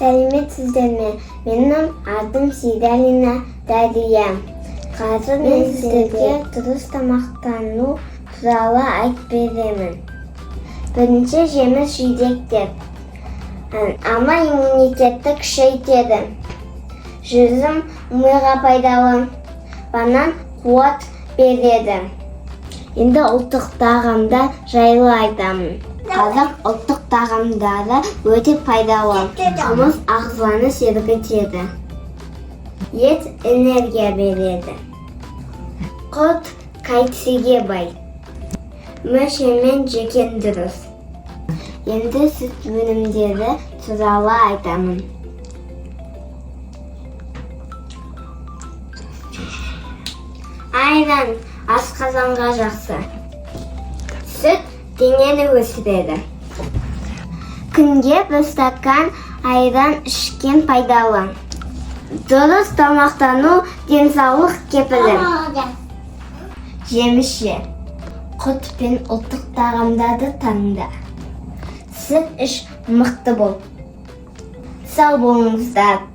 Сәлеметсіздер ме? Менің атым Сейдалина Дәрия. Қазір мен сіздерге дұрыс тамақтану туралы айтып беремін. Бірінші, жеміс жидектер. Алма иммунитетті күшейтеді. Жүзім миға пайдалы. Банан қуат береді. Енді ұлттық тағамдар жайлы айтамын. Қазақ ұлттық тағамдары өте пайдалы. Қымыз ағзаны сергітеді. Ет энергия береді. Құрт кальцийге бай. Мүшемен жеген дұрыс. Енді сүт өнімдері туралы айтамын. Айран асқазанға жақсы. Сүт денені өсіреді. Күнге бір стакан айран ішкен пайдалы. Дұрыс тамақтану денсаулық кепілі. Жеміс же. Құрт пен ұлттық тағамдарды таңда. Сүт іш, мықты бол. Сау болыңыздар.